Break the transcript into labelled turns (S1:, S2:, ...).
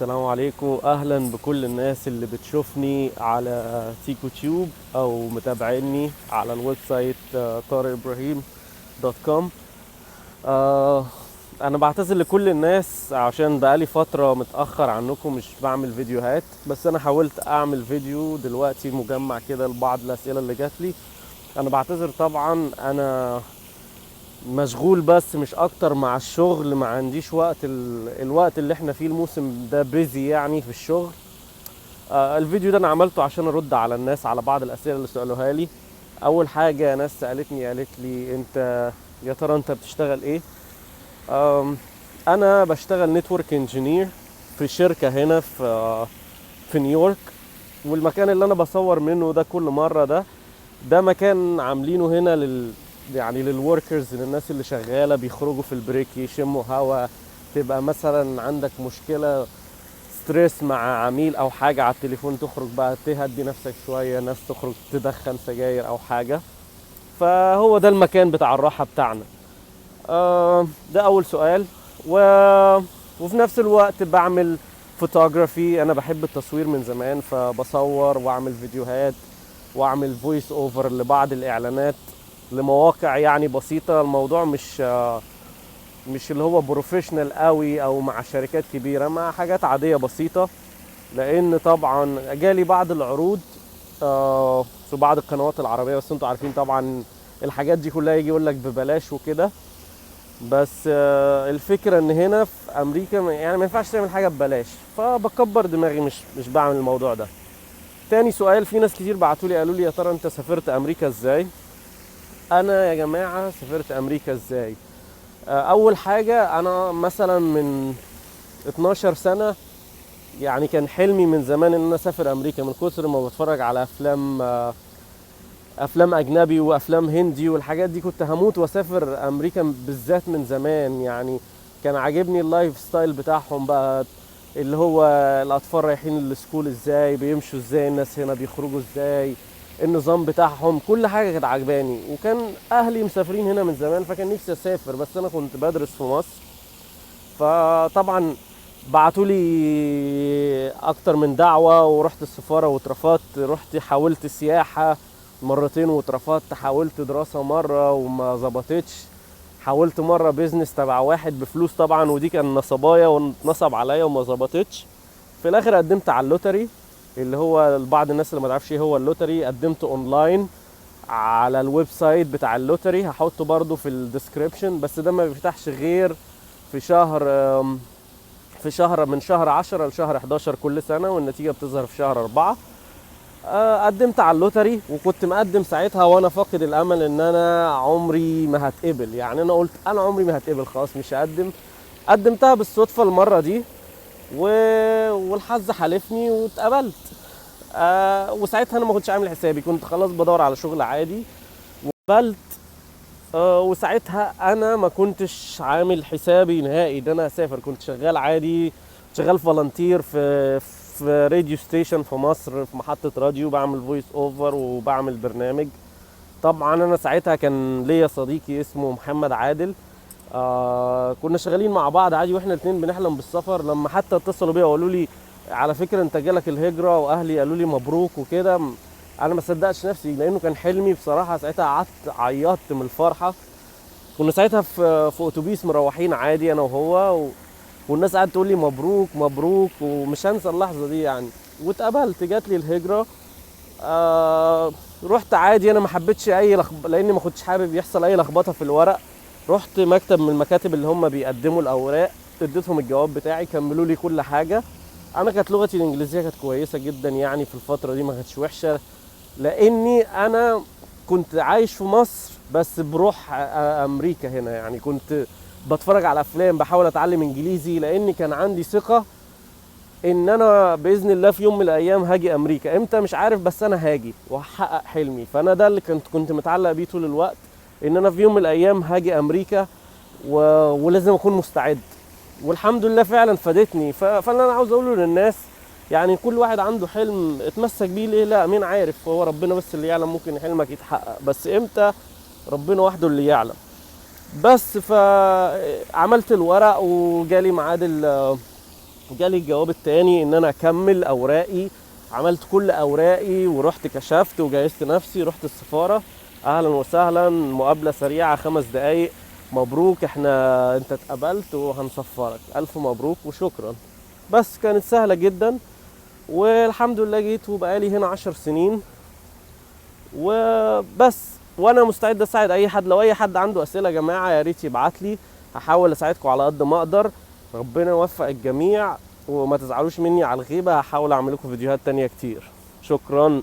S1: السلام عليكم. اهلا بكل الناس اللي بتشوفني على تيكو تيوب او متابعيني على ال website طارق ابراهيم dot com. انا بعتذر لكل الناس عشان بقالي فترة متأخر عنكم مش بعمل فيديوهات، بس انا حاولت اعمل فيديو دلوقتي مجمع كده لبعض الاسئلة اللي جات لي. انا بعتذر طبعا، انا مشغول بس مش اكتر مع الشغل، ما عنديش وقت. الوقت اللي احنا فيه الموسم ده busy يعني في الشغل. الفيديو ده انا عملته عشان ارد على الناس على بعض الاسئلة اللي سالوها لي. اول حاجة ناس سالتني قالت لي انت يا ترى انت بتشتغل ايه؟ انا بشتغل network engineer في شركة هنا في نيويورك، والمكان اللي انا بصور منه ده كل مرة ده مكان عاملينه هنا لل workers، للناس اللي شغالة بيخرجوا في ال break يشموا هوا. تبقى مثلا عندك مشكلة stress مع عميل او حاجة على التليفون، تخرج بقى تهدي نفسك شوية، ناس تخرج تدخن سجاير او حاجة. فهو ده المكان بتاع الراحة بتاعنا. ده اول سؤال. وفي نفس الوقت بعمل فوتوغرافي، انا بحب التصوير من زمان، فبصور واعمل فيديوهات واعمل voice over لبعض الاعلانات لمواقع يعني بسيطة. الموضوع مش اللي هو professional قوي او مع شركات كبيرة، مع حاجات عادية بسيطة. لان طبعا جالي بعض العروض في بعض القنوات العربية، بس انتوا عارفين طبعا الحاجات دي كلها يجي يقول لك ببلاش وكده. بس الفكرة ان هنا في امريكا ما ينفعش تعمل حاجة ببلاش، فبكبر دماغي مش بعمل الموضوع ده. تاني سؤال، في ناس كتير بعتولي قالوا لي يا ترى انت سافرت امريكا ازاي؟ انا يا جماعة سافرت امريكا ازاي؟ اول حاجة انا مثلا من 12 سنة كان حلمي من زمان ان انا اسافر امريكا، من كتر ما بتفرج على افلام اجنبي وافلام هندي والحاجات دي، كنت هموت واسافر امريكا بالذات من زمان. كان عاجبني ال lifestyle بتاعهم بقى، اللي هو الاطفال رايحين ال school ازاي، بيمشوا ازاي، الناس هنا بيخرجوا ازاي، النظام بتاعهم، كل حاجة كانت عجباني. وكان اهلي مسافرين هنا من زمان، فكان نفسي اسافر، بس انا كنت بدرس في مصر. فطبعا بعتولي اكتر من دعوه، ورحت السفارة واترفضت، رحت حاولت سياحة مرتين واترفضت، حاولت دراسة مرة وما ظبطتش، حاولت مرة business تبع واحد بفلوس طبعا، ودي كان نصبايه واتنصب عليا وما ظبطتش. في الاخر قدمت على ال lottery، اللي هو بعض الناس اللي ما تعرفش ايه هو ال lottery، قدمت اونلاين على ال website بتاع ال lottery، هحطه برضو في ال description. بس ده ما بيفتحش غير في شهر من شهر 10 لشهر 11 كل سنة، والنتيجة بتظهر في شهر 4. قدمت على ال lottery، وكنت مقدم ساعتها وانا فاقد الامل ان انا عمري ما هتقبل. انا قلت انا عمري ما هتقبل، خلاص مش هقدم. قدمتها بالصدفة المرة دي والحظ حالفني واتقبلت. وساعتها انا ما كنتش عامل حسابي، كنت خلاص بدور على شغل عادي وقبلت. وساعتها انا ما كنتش عامل حسابي نهائي ان انا هسافر، كنت شغال عادي، شغال volunteer في radio station في مصر، في محطة راديو، بعمل voice over وبعمل برنامج. طبعا انا ساعتها كان ليا صديقي اسمه محمد عادل، كنا شغالين مع بعض عادي، واحنا الاتنين بنحلم بالسفر. لما حتى اتصلوا بيا وقالوا لي على فكرة انت جالك الهجرة، واهلي قالوا لي مبروك وكده، انا ما صدقتش نفسي لانه كان حلمي بصراحة. ساعتها قعدت عيطت من الفرحة. كنا ساعتها في اتوبيس مروحين عادي انا وهو، والناس قعدت تقول لي مبروك مبروك، ومش هنسى اللحظة دي. واتقبلت، جات لي الهجرة. رحت عادي، انا ما حبيتش اي لاني ما كنتش حابب يحصل اي لخبطة في الورق. رحت مكتب من المكاتب اللي هم بيقدموا الاوراق، اديتهم الجواب بتاعي، كملوا لي كل حاجة. انا كانت لغتي الانجليزية كانت كويسة جدا في الفترة دي، ما كانتش وحشة، لاني انا كنت عايش في مصر بس بروح امريكا هنا. كنت بتفرج على افلام، بحاول اتعلم انجليزي، لاني كان عندي ثقة ان انا باذن الله في يوم من الايام هاجي امريكا، امتى مش عارف، بس انا هاجي وهحقق حلمي. فانا ده اللي كنت متعلق بيه طول الوقت، ان انا في يوم من الايام هاجي امريكا ولازم اكون مستعد. والحمد لله فعلا فادتني. فاللي انا عاوز اقوله للناس، كل واحد عنده حلم اتمسك بيه، ليه لا؟ مين عارف، هو ربنا بس اللي يعلم، ممكن حلمك يتحقق، بس امتى ربنا وحده اللي يعلم. بس فعملت الورق وجالي ميعاد جالي الجواب التاني ان انا اكمل اوراقي، عملت كل اوراقي ورحت كشفت وجهزت نفسي، رحت السفارة، اهلا وسهلا، مقابلة سريعة 5 دقايق، مبروك انت اتقبلت وهنسفرك، الف مبروك وشكرا. بس كانت سهلة جدا، والحمد لله جيت وبقالي هنا 10 سنين وبس. وانا مستعد اساعد اي حد، لو اي حد عنده اسئلة يا جماعة يا ريت يبعت لي، هحاول اساعدكم على قد ما اقدر. ربنا يوفق الجميع، وما تزعلوش مني على الغيبة، هحاول اعمل لكم فيديوهات تانية كتير. شكرا.